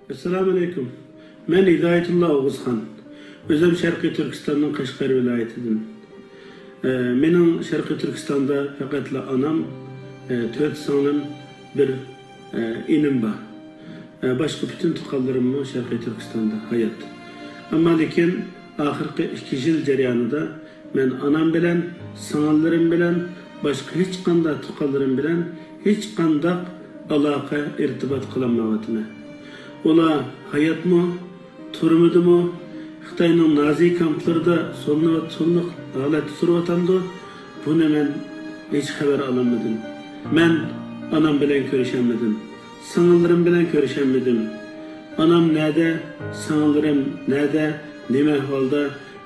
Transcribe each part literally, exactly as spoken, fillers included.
ئەسسالامۇ ئەلەيكۇم. مەن ھىدايەتۇللا ئوغۇزخان. ئۆزۈم شەرقىي تۈركىستاننىڭ قەشقەر ۋىلايىتىدىن. ئە، مېنىڭ شەرقىي تۈركىستاندا پەقەتلا ئانام، ئە، تۆت سىڭلىم، بىر، ئە، ئىنىم بار. ئە، باشقا پۈتۈن تۇغقانلىرىممۇ شەرقىي تۈركىستاندا ھايات. ئەمما لېكىن ئاخىرقى ئىككى يىل جەريانىدا مەن ئانام بىلەن، سىڭىللىرىم بىلەن، باشقا ھېچقانداق تۇغقانلىرىم بىلەن ھېچقانداق ئالاقە، ئىرتىبات قىلالمايۋاتىمەن. ئۇلار ھاياتمۇ، تۈرمىدىمۇ، خىتاينىڭ نازى كامپلىرىدا سولىنىۋات-، سولىنىق ھالەتتە تۇرۇۋاتامدۇ، بۇنى مەن ھېچ خەۋەر ئالالمىدىم. مەن ئانام بىلەن كۆرۈشەلمىدىم. سىڭىللىرىم بىلەن كۆرۈشەلمىدىم. ئانام نەدە، سىڭىللىرىم نەدە، نېمە ئەھۋالدا،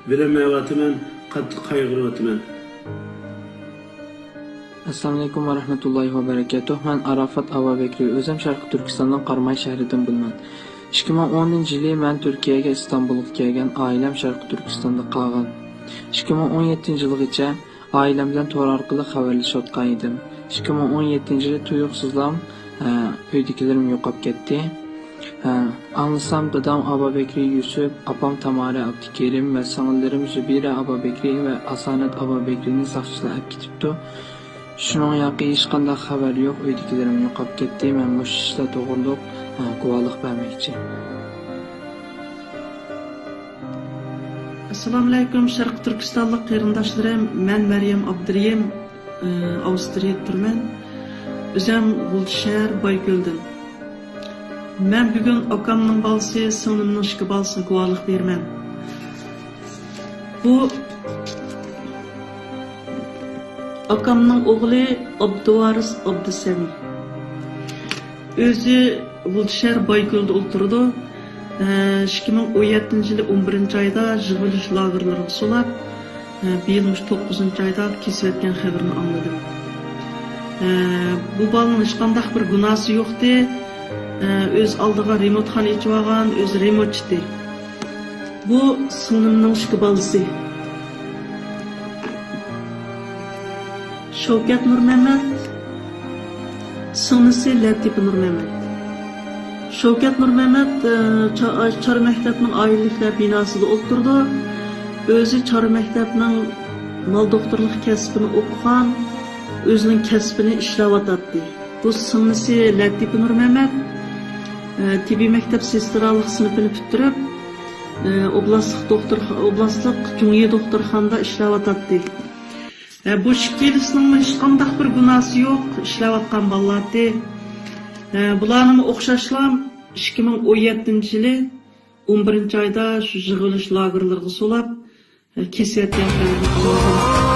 بىلەلمەيۋاتىمەن، قاتتىق قايغۇرۇۋاتىمەن. ئەسسالامۇئەلەيكۇم ۋە رەھمەتۇللاھى ۋە بەرەكاتۇھ. مەن ئاراپات ئابابەكرى، ئۆزۈم شەرقىي تۈركىستاننىڭ قاراماي شەھىرىدىن بولىمەن. ئىككى مىڭ ئونىنچى يىلى مەن تۈركىيەگە، ئىستانبۇلغا كەلگەن، ئائىلەم شەرقىي تۈركىستاندا قالغان. ئىككى مىڭ ئون يەتتىنچى يىلغىچە ئائىلەم بىلەن تور ئارقىلىق خەۋەرلىشىۋاتقان ئىدىم. ئىككى مىڭ ئون يەتتىنچى يىلى تۇيۇقسىزلا، ئە، ئۆيدىكىلىرىم يوقاپ كەتتى. ئە، ئاڭلىسام، دادام ئابابەكرى يۈسۈپ، ئاپام تامارا ئابدۇكېرىم ۋە سىڭىللىرىم زۇبىرە ئابابەكرى ۋە ئاسانەت ئابابەكرىنى ساقچىلار ئەپ كېتىپتۇ. شۇنىڭ ياقى ھېچقانداق خەۋەر يوق، ئۆيدىكىلىرىم يوقاپ كەتتى. مەن مۇشۇ ئىشلار توغرۇلۇق، ئە، گۇۋاھلىق بەرمەكچى. ئەسسالامۇئەلەيكۇم، شەرقىي تۈركىستانلىق قېرىنداشلىرىم. مەن مەريەم ئابدۇرېھىم، ئى، ئاۋسترىيەدە تۇرىمەن. ئۆزۈم غۇلجا شەھەر بايكۆلدىن. مەن بۈگۈن ئاكامنىڭ بالىسى، سىڭلىمنىڭ ئىككى بالىسىغا گۇۋاھلىق بېرىمەن. بۇ ئاكامنىڭ ئوغلى ئابدۇۋارىس ئابدۇسەمى. ئۆزى غۇلجا شەھەر بايكۆلدە ئولتۇرىدۇ. ئىككى مىڭ ئون يەتتىنچى يىلى ئون بىرىنچى ئايدا يىغىۋېلىش لاگېرلىرىغا سولاپ، بۇ يىل مۇشۇ توققۇزىنچى ئايدا كېسىۋەتكەن خەۋىرىنى ئاڭلىدىم. بۇ بالىنىڭ ھېچقانداق بىر گۇناھسى يوقتى. ئۆز ئالدىغا رېمونتخانا ئېچىۋالغان، ئۆزى رېمونتچىتى. بۇ سىڭلىمنىڭ ئىككى بالىسى. شەۋكەت نۇرمەمەت، سىڭلىسى لەتىپە نۇرمەمەت. شەۋكەت نۇرمەمەت، ئى، چا-، چارۋا مەكتەپنىڭ ئائىلىلىكلەر بىناسىدا ئولتۇرىدۇ. ئۆزى چارۋا مەكتەپنىڭ مال دوختۇرلۇق كەسپىنى ئوقۇغان، ئۆزىنىڭ كەسپىنى ئىشلەۋاتاتتى. بۇ سىڭلىسى لەتىپە نۇرمەمەت، ئى، تېببىي مەكتەپ سېسترالىق سىنىپىنى پۈتتۈرۈپ، ئى، ئوبلاستلىق دوختۇر-، ئوبلاستلىق جۇڭيى دوختۇرخانىدا ئىشلەۋاتاتتى. ئە، بۇ ئىككىلىسىنىڭمۇ ھېچقانداق بىر گۇناھسى يوق، ئىشلەۋاتقان بالىلارتى. ئە، بۇلارنىمۇ ئوخشاشلا ئىككى مىڭ ئون يەتتىنچى يىلى ئون بىرىنچى ئايدا شۇ يىغىۋېلىش لاگېرلىرىغا سولاپ، ئە، كېسىۋەتكەن خەۋىرىنى ئاڭلىدىم.